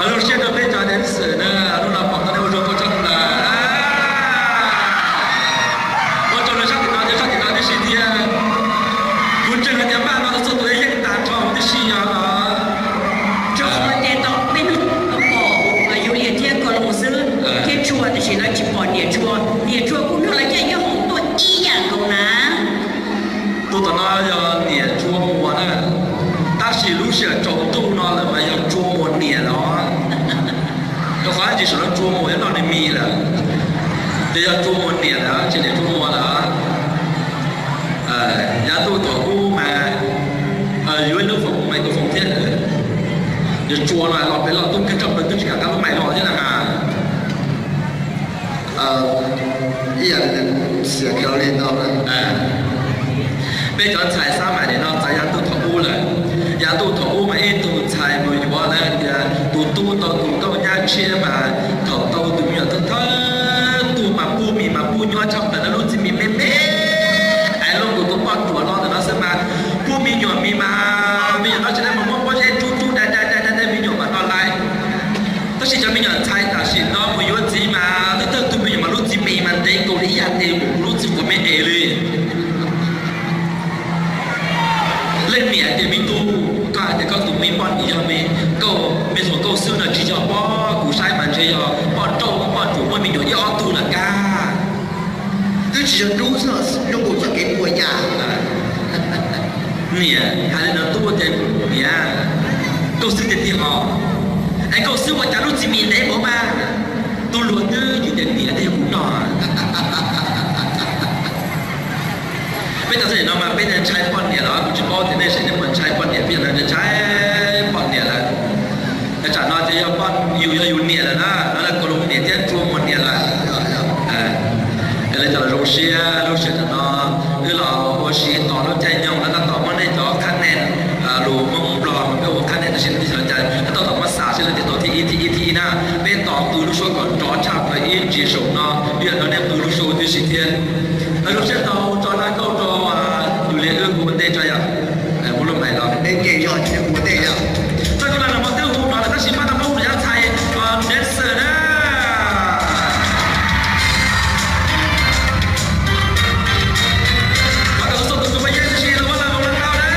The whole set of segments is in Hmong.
Zoo siab rau peb cov dancer na, hnub no pom tau nej ua zoo nkauj tshaj plaws. Ua rau lawv sab tim no thiab sab tim no tib si thiab. Kuv ntseeg hais tias npaj no txhua tus yeej tas nrho huv tib si yog no. Rau qhov tias tau peb hnub pom Yulia thiab Ko Loos xwb thiab Tsua, tiam sis lawv tsis pom niam Tsua. Niam Tsua kuj nrog lawv caij nyob hoom tuaj ib yam nkaus na. Tus tom no yog niam Tsua Muas na, tab sis lub sij hawm tsaus ntuj no lawm mas yog Tsua Muas niam lawm. Rau qhov tsis saum no Tsua Muas yuav noj nws mis lawm, ces yog Tsua Muas niam lawm, tsis niam Tsua Muas lawm. Yav ntuj thaum ub mas yuav ib lub foom, ib lub foom thiab, yog Tsua no los pem los tub kawg, tsob plaws twb tsis kam nqa lub mais los thiab na. Ib yam li xiam kiag li no. Peb cov ntxhais xab mais nim no txawv yav ntuj thaum ub lawm. Yav ntuj thaum ub mas ib tug ntxhais mus yuav lawv tias tus tub tau tus nkauj nyab tshiab mas thaum tau tus me nyuam thawj thawj tug mas pub mis mas pub nyuaj tshaj plaws, lub txiv mis me me, ais lub tus tus poj ruam los ntawm no xwb mas pub me nyuam mis mas me nyuam no tsis tau mus muab pob zeb rub rub dai dai dai dai me nyuam mas no lais. Tab sis cov me nyuam ntxhais tam sim no mus yuav txiv mas thawj thawj tug me nyuam mas lub txiv mis mas ntev nkaus li ib yam tes mus lub txiv quav me es li. Leej niam tias me tub, koj hais tias koj tus me poj niam yog me, koj me ntxhais koj xwb no tsis yog pob, kuv saib mas ntshe yog poj nrauj poj ruam muaj me nyuam ib ob tug lawm kag. Twb tsis yog dub xwb, zoo nkaus txoj kev puas yas. Niam hais li no tub tias niam, koj xwb tiag tiag os, es koj xwb ua cas lub txiv mis ntev npaum mas. Tub luag twb yws tias niam thiaj yog kuv no. Peb cov txawj no mas peb ntshai poj niam los kuv tsis paub tias nej seb nej puas ntshai poj niam, peb cov no ntshai poj niam lawm. Tsam no ces yog poj, yus yog yus niam lawm na, no lawv Ko Loos niam thiab Tsua Muas niam lawm. Yog li cov los zoo siab lub sij hawm no wb los ua si tos lub caij nyoog no tab tom muab nej cov qhab nej lus Hmoob Nplog peb ua qhab nej tam sim no tau tom muab xav seb lawv tias tau thib ib thib ib thib ib na. Peb tos qw lub suab kom nrov tshaj plaws ib ntsis saum no, ib yam no nej qw lub suab huv tib si thiab. Zoo siab tau tso dab kauj rau yus li wb hu ua ntej tso yom. Muab lub mais los. Txoj koob las los twb hu no lawm tab sis maj no muab hu rau cov ntxhais dancer na. Kom tau txog tus tus paj yeeb tsis los muab laj mus laj tau na.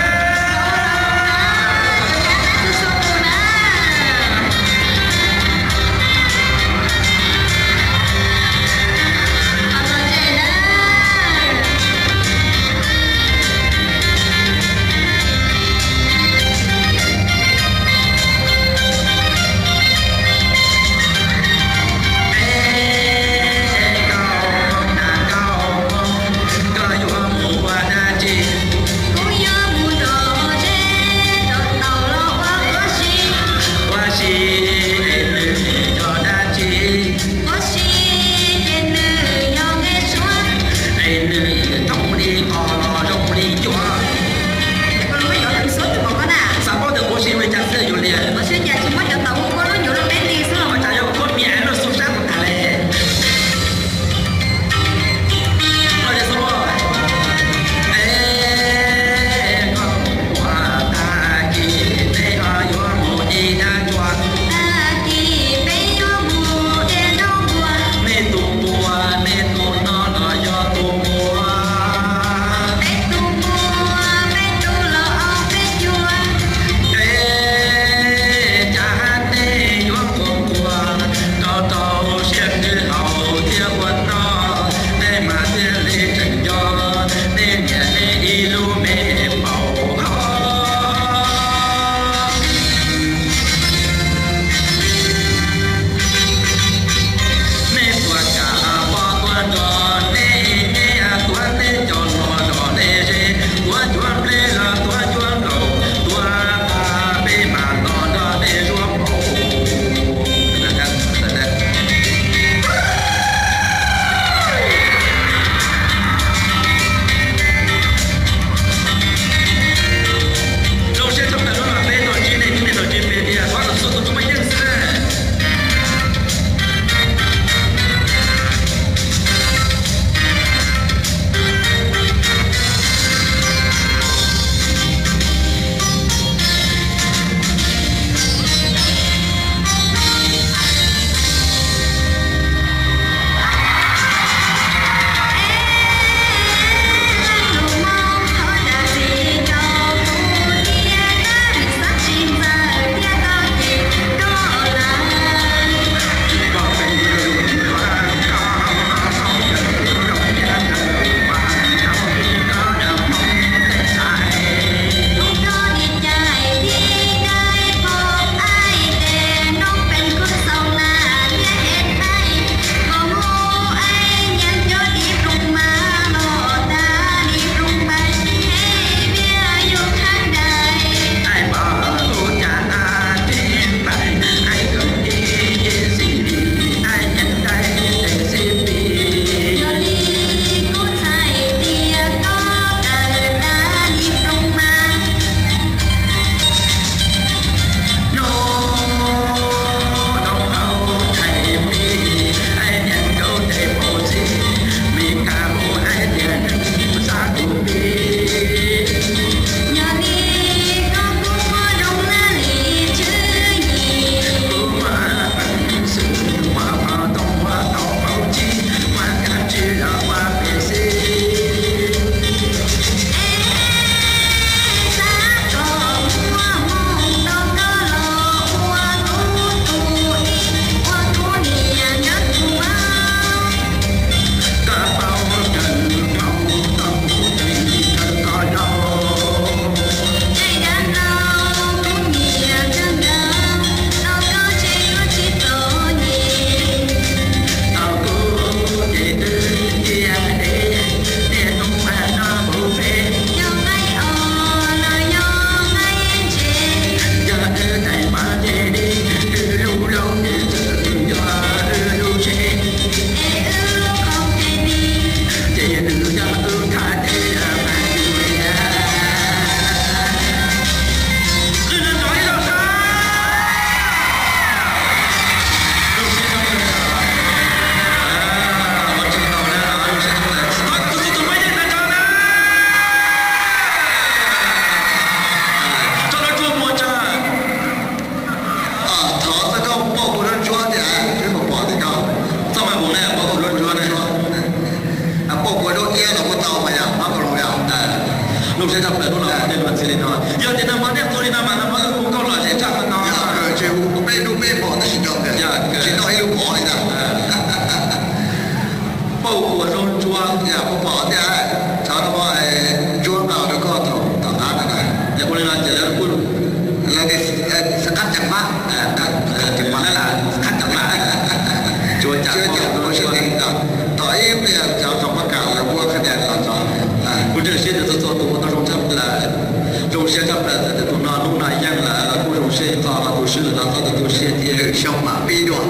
Xyoo mam pib dua.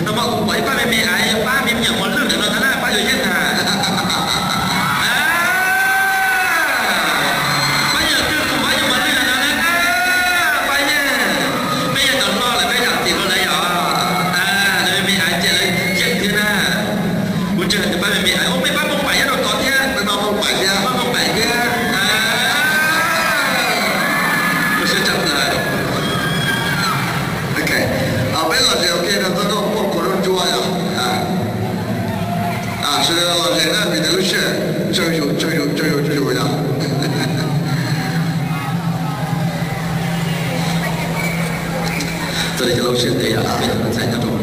No mas kuv pom ib pab me me aiv pab me nyuam mos lwj ntawm no tag na, pab yuav yeej na. Pab yog twg kuv pab nyuam mos lwj ntawm no na, pab yeej. Peb yog cov hlob lawm peb zam txim rau lawv yom. Lawv me me aiv ces lawv yeej thiab na. Kuv ntseeg hais tias pab me me aiv, ua peb pab Hmoob Paim nyob rau tod thiab, peb pab Hmoob Paim thiab, Hmoob Paim thiab. Ua siab tshaj plaws. Ok, peb los zem ua ke no, txoj nkauj muaj kua nruab ntsuab yom. Sawv daws los zem na, vim tias lub sij hawm tsawg yus tsawg yus tsawg yus tsawg yus yom. Txawm li cov lus sib ntev yom, peb ntxhais nyob rau